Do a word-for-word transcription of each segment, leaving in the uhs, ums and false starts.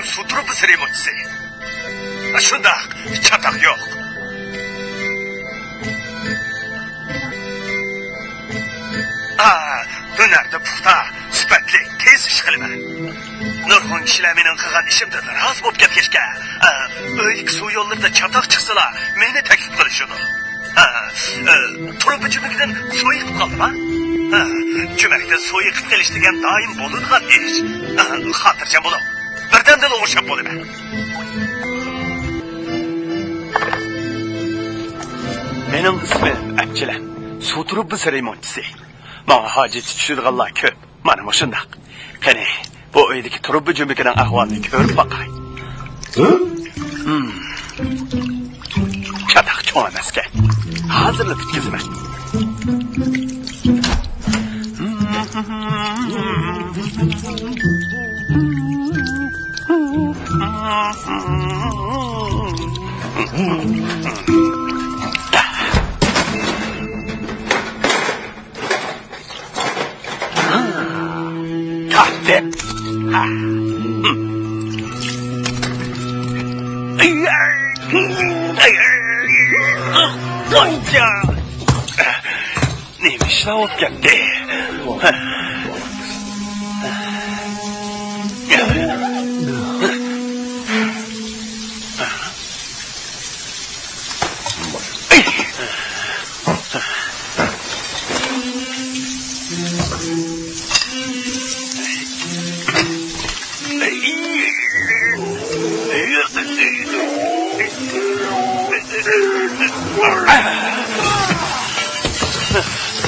سۇ تۇرۇبىسى رېمونتچىسى. شۇنداق، چاتاق يوق. ئا، ھۈنەردە پۇختا، سۈپەتلىك، تېز ئىش قىلىمەن. نۇرغۇن كىشىلەر مېنىڭ قىلغان ئىشىمدىن رازى بولۇپ كەتكەچكە، ئا، ئۆيدىكى سۇ يوللىرىدا چاتاق چىقسىلا، مېنى تەكلىپ قىلىشىدۇ. ھە، ئە، تۇرۇبا جۈمىكىدىن سۇ ئېقىپ قالدىما؟ ھە، جۈمەكتىن سۇ ئېقىپ قېلىش دېگەن دائىم بولىدىغان ئىش. ھە، خاتىرجەم بولۇڭ. بىردەمدىلا ئوڭشاپ بولىمەن. مېنىڭ ئىسمىم ئەپچىلەم. سۇ تۇرۇبىسى رېمونتچىسى. ماڭا ھاجەتكە چۈشىدىغانلار كۆپ. مانا مۇشۇنداق. قېنى، بۇ ئۆيدىكى تۇرۇبا جۈمىكىنىڭ ئەھۋالىنى كۆرۈپ باقاي. ھىم. چاتاق چوڭ ئەمەسكەن. ھازىرلا پۈتكۈزىمەن. تارتىپ. ھا. نېمە ئىشلار بولۇپ كەتتى؟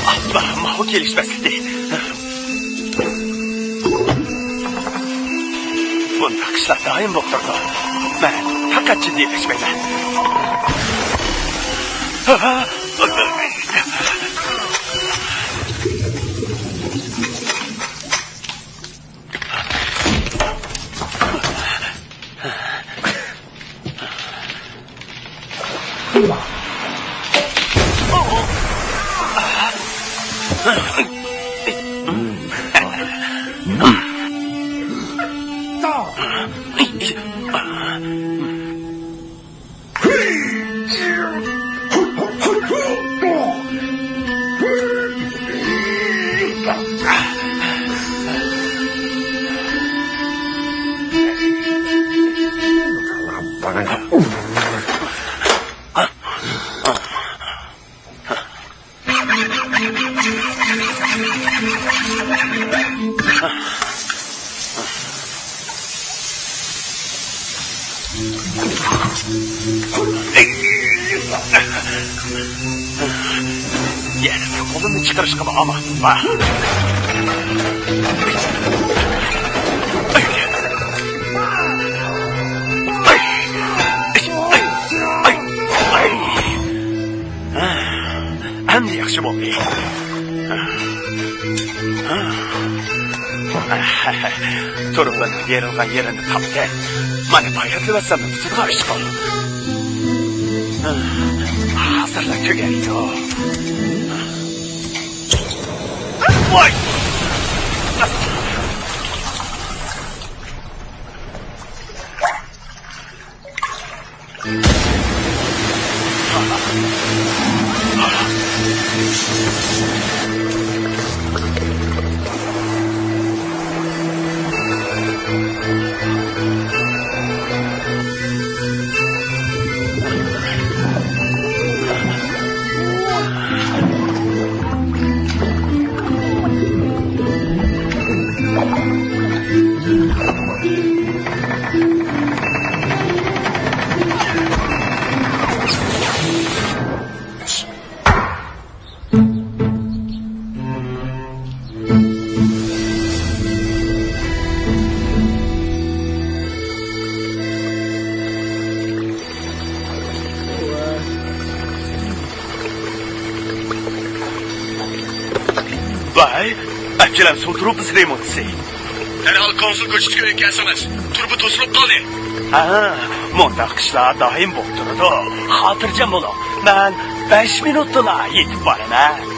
ئاللا، ماۋۇ كېلىشمەسلىكى. بۇنداق ئىشلار دائىم بولۇپ تۇرىدۇ. مەن پەقەت جىددىيلەشمەيمەن. يەنە بىر قولۇمنى چىقىرىشقىمۇ ئامالسىز بار. ئەمدى ياخشى بولدى. تۇرۇبىنىڭ يېرىلغان يېرىنى تاپتى. مانا باياتلىۋەتسەم پۈتىدىغان ئىش قالدى. ھازىرلا تۈگەيدۇ. ۋاي! ۋاي، ئەپچىلەم سۇ تۇرۇبىسى رېمونتچىسى. دەرھال كونسۇل كوچىسىغا ئۆتكەنسىڭىز، تۇرۇبا توسۇلۇپ قالدى. ھا، مۇنداق ئىشلار دائىم بولۇپ تۇرىدۇ. خاتىرجەم بولۇڭ، مەن بەش مىنۇتتىلا يېتىپ بارىمەن.